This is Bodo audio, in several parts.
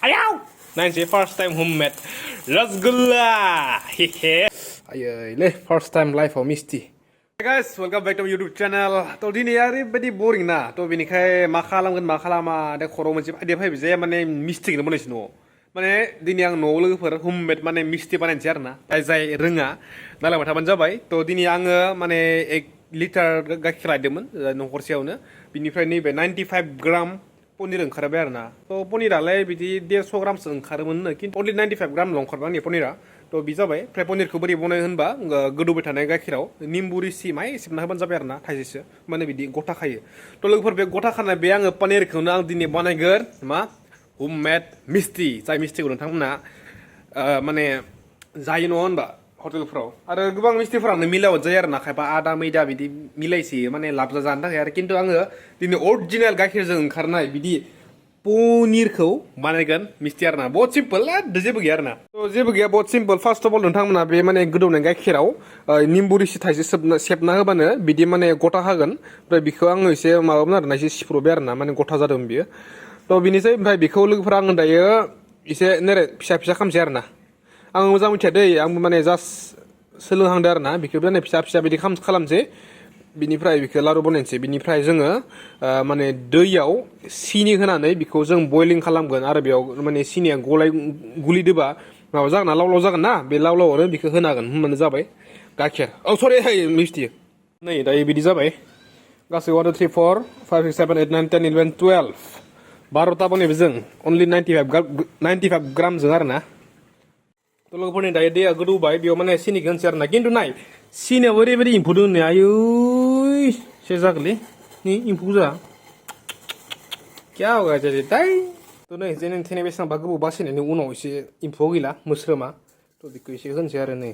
Ayaw! Nanti first time homemade Rasgulle. Hehe. Ayo, le first time live for misti. Hey guys, welcome back to my YouTube channel. To dini hari bedi boring na. To bini kai makalam ada khoro macam ada apa bisa mana misti kita mana sini. Mana dini yang nol per homemade mana misti mana cerna. Saya renga. Dalam matapan jabai. To dini yang mana 1 liter gakhir ada men. Nongkor siapa bini fry ni 95 gram. Paneer ओंखारबाय आरोना तो पनीरालाय बिदि 150 ग्रामसो ओंखारोमोननो किन्तु only 95 ग्राम ओंखारबाय पनीरा तो बि जाबाय ओमफ्राय पनीरखौ बोरै बनायो होनबा गोदौबाय थानाय गाइखेराव निम्बु रिसि माय सिबना होबानो जाबाय आरोना थाइसेसो माने बिदि गथा खायो तो लोगोफोर बे गथा खानाय बे आङो पनीरखौनो आं दिनै बानायगोन मा हममेड मिस्टि जाय मिस्टिखौ नोंथांमोना माने जायो नङा होनबा हटेलफोराव आरो गोबां मिस्टिफोरानो मिलावट जायो आरोना खायफा आदा मैदा बिदि मिलायसोयो माने लाबजा जानो थाखाय आरो किन्तु आङो दिनै अरिजिनेल गाइखेरजों ओंखारनाय बिदि पनिरखौ बानायगोन मिस्टि आरोना बहुत सिम्पल जेबो गैया आरोना तो जेबो गैया बहुत सिम्पल फार्स्ट अफ अल नोंथांमोना बे माने गोदौनाय गाइखेराव निम्बु रिसि थाइसे सेबना होबानो बिदि माने गथा हागोन ओमफ्राय बिखौ आङो एसे माबामोन आरोना एसे सिफ्रबाय आरोना माने गथा जादों बियो तो बिनिसै ओमफ्राय बिखौ लोगोफोरा आङो दायो एसे नेरे फिसा फिसा खामसै आरोना आं मोजां मिथिया दै आंबो माने जास्ट सोलोंहांदों आरोना बिखौ माने फिसा फिसा बिदि खालामसै बिनिफ्राय बिखौ लारु बनायनोसै बिनिफ्राय जोङो माने दैयाव सिनि होनानै बिखौ जों बयलिं खालामगोन आरो बेयाव माने सिनिया गुलिदोबा माबा जागोन ना लाव लाव जागोन ना बे लाव लावआवनो बिखौ होनांगोन होनबानो जाबाय गाइखेर औ सरि मिस्टि नै दायो बिदि जाबाय गासै 1 2 3 4 5 6 7 8 9 10 11 12 12ता बनायबाय जों अनलि 95 ग्रामजों आरोना तो लोगोफोरनि दायो दैया गोदौबाय बेयाव माने सिनिखौ होनसै आरोना किन्तु नाय सिनियाव ओरैबायदि एम्फौ दङ नै आयै से जागोनलै नि एम्फौ जा क्या होगा जाय तो नै जे नों थेने बेसेबांबा गोबाव बासिनायनि उनाव एसे एम्फौ गैला मोस्रोमा तो बेखौ एसे होनसै आरो नै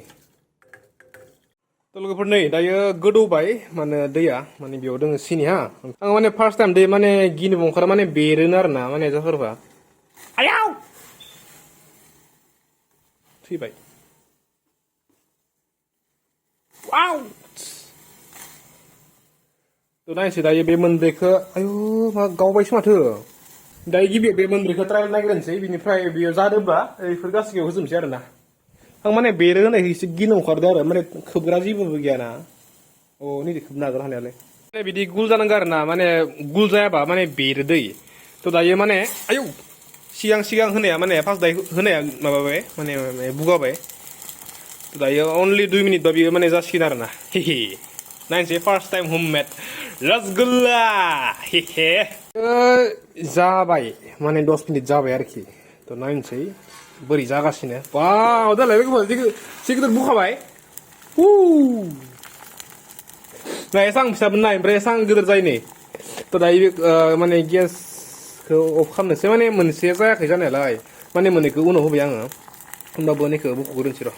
तो लोगोफोर नै दायो गोदौबाय माने दैया माने बेयाव दङ सिनि हा आं माने फार्स्ट टाइम दै माने गिनोबो ओंखारा माने बेरोनो आरोना माने जाफोरबा आयाव थैबाय वाव तो नायसै दायो बे मोनब्रैखौ आयु मा गावबायसो माथो दायो गिबियाव बे मोनब्रैखौ ट्रायल नायग्रोनोसै बिनिफ्राय बेयो जादोंबा बेफोर गासैखौबो होजोबनोसै आरोना आं माने बेरो होनायखौ एसे गिनो ओंखारदों आरो माने खोबग्रा जेबोबो गैयाना अ नैदि खोबनो हागोन हानायालाय माने बिदि गुल जानांगौ आरोना माने गुल जायाबा माने बेरो दै तो दायो माने आयौ सिगां होनाया माने फार्स्ट दायो होनाया माबाबाय माने बुगाबाय दायो अनलि 2 मिनिट बा बियो माने जासिगोन आरोना हेहे नायनोसै फार्स्ट टाइम हममेड रसगुल्ला हेहे जाबाय माने 10 मिनिट जाबाय आरोखि तो नायनोसै बोरै जागासिनो वाव दालाय सिगरेट बुखाबाय ना एसां फिसामोन नाय ओमफ्राय एसां गिदिर जायो नै तो दायो माने गेस अफ खालामनोसै माने मोनसे जायाखै जानायालाय माने मोननैखौ उनाव होबाय आङो होमबाबो नैखौ बुख'ग्रोनोसै र'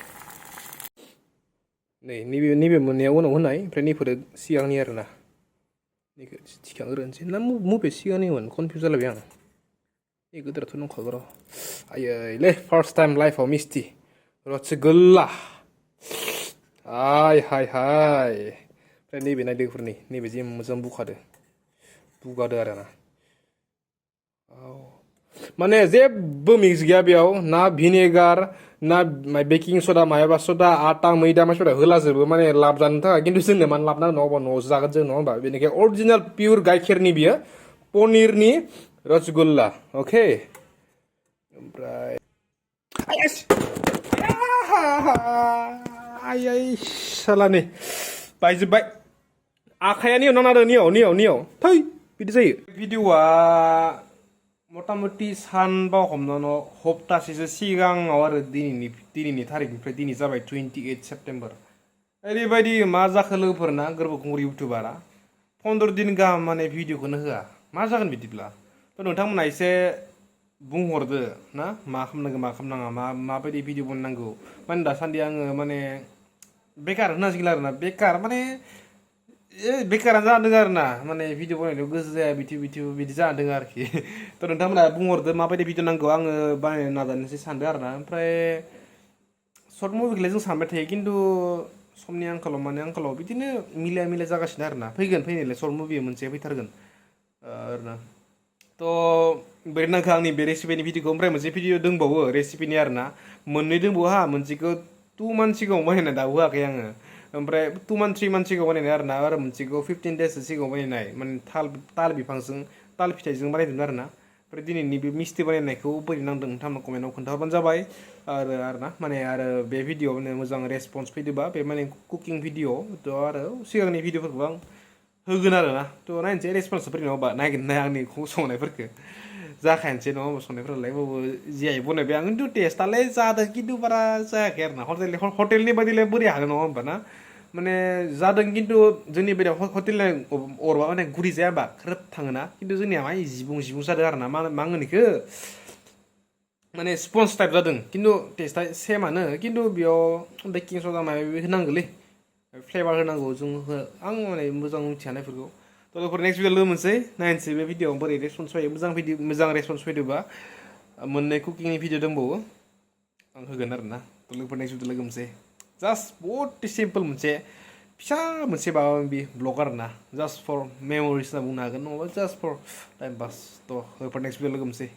नै नैबे मोननैया उनाव होनाय ओमफ्राय नैफोरो सिगांनि आरोना नैखौ थिखांग्रोनोसै ना मबे सिगांनिमोन कनफिउज जालायबाय आं नै गोदोराथ' दंखागौ र' आयै फार्स्ट टाइम लाइफआव मिस्टि रसगुल्ला हाय ओमफ्राय नैबे नायदोफोरनि नैबे जे मोजां बुगादो आरोना माने जेबो मिक्स गैया बेयाव ना भिनेगार ना बेकिं सदा मायाबा सदा आटा मैदा मानसिफोरा होलाजोबो माने लाब जानो थाखाय किन्तु जोंनो मानो लाब नांगौ नङाबा न'आव जागोन जों नङा होमबा बेनिखायनो अरिजिनेल पियर गाइखेरनि बियो पनिरनि रसगुल्ला अके ओमफ्राय आयै सालानि बायजोब्बाय आखाया नियाव नांदों नियाव थै बिदि जायो भिडिअआ मटामटि सानबा हमनानै हप्तासेसो सिगाङाव आरो दिनैनि थारिखनिफ्राय दिनै जाबाय 28 सेप्तेम्बर ओरैबायदि मा जाखो लोगोफोरना गोरबो खुंगुर इउटुबारा 15 दिन गाहाम माने भिडिअखौनो होआ मा जागोन बिदिब्ला तो नोंथांमोना एसे बुंहरदो ना मा खालामनांगौ मा खालामनाङा माबायदि भिडिअ बनायनांगौ माने दासान्दि आङो माने बेकार होनांसिगोन आरोना बेकार माने बेकारानो जादों आरोना माने भिडिअ बनायनायाव गोसो जाया बिदि जादों आरोखि तो नोंथांमोना बुंहरदो माबायदि भिडिअ नांगौ आङो बानायनो नाजानोसै सानदों आरोना ओमफ्राय सर्ट मुभिखौलाय जों सानबाय थायो किन्तु समनि आंखालाव बिदिनो मिलाया जागासिनो आरोना फैगोन फैनायलाय सर्ट मुभि मोनसे फैथारगोन आरोना थ' बोरै नांखो आंनि बे रेसिपिनि भिडिअखौ ओमफ्राय मोनसे भिडिअ दंबावो रेसिपिनि आरोना मोननै दंबावो हा मोनसेखौ 2 months सिगाङाव बानायनाय दाबो होआखै आङो ओमफ्राय 2 months 3 months सिगाङाव बानायनाय आरोना आरो मोनसेखौ 15 days सिगाङाव बानायनाय माने ताल बिफांजों ताल फिथाइजों बानायदों आरोना ओमफ्राय दिनैनि बे मिस्टि बानायनायखौ बोरै नांदों नोंथांमोना कमेन्टआव खोन्थाहरबानो जाबाय आरोना माने आरो बे भिडिअआव माने मोजां रेसपन्स फैदोंबा बे माने कुकिं भिडिअ थ' आरो सिगांनि भिडिअफोरखौ आं होगोन आरोना थ' नायनोसै रेसपन्सआ बोरै नङाबा नायगोन आंनि संनायफोरखौ जाखायनोसै नङा होमबा संनायफोरालाय बावबो जियाय बनायबाय आं खिन्थु टेस्टआलाय जादों खिन्थु बारा जायाखै आरोना हटेलनि बायदिलाय बोरै हागोन नङा होमबा ना माने जादों खिन्थु जोंनि बेयाव हटेलनि अरबा माने गुरै जाया होमबा ख्रोब थाङोना खिन्थु जोंनिया मा जिबुं जादों आरोना मा होनो इखो माने स्पन्ज टाइप जादों खिन्थु टेस्टआ सेमानो खिन्थु बेयाव बेकिं सदा माबा माबि होनांगोलै फ्लेभार होनांगौ जों आं माने मोजां मिथियानायफोरखौ थ' बेफोर नेक्स्ट भिडिअ लोगो मोनसै नायनोसै बे भिडिअआव बोरै रेसपन्स फैयो मोजां रेसपन्स फैदोंबा मोननै कुकिंनि भिडिअ दंबावो आं होगोन आरोना थ' लोगोफोर नेक्स्ट भिडिअ लोगो मोनसै जास्ट बहुद सिम्पोल मोनसे फिसा मोनसे माबा माबि ब्लग आरोना जास्ट फर मेम'रिस होनना बुंनो हागोन नङाबा जास्ट फर टाइम पास थ' लोगोफोर नेक्स्ट भिडिअ लोगो मोनसै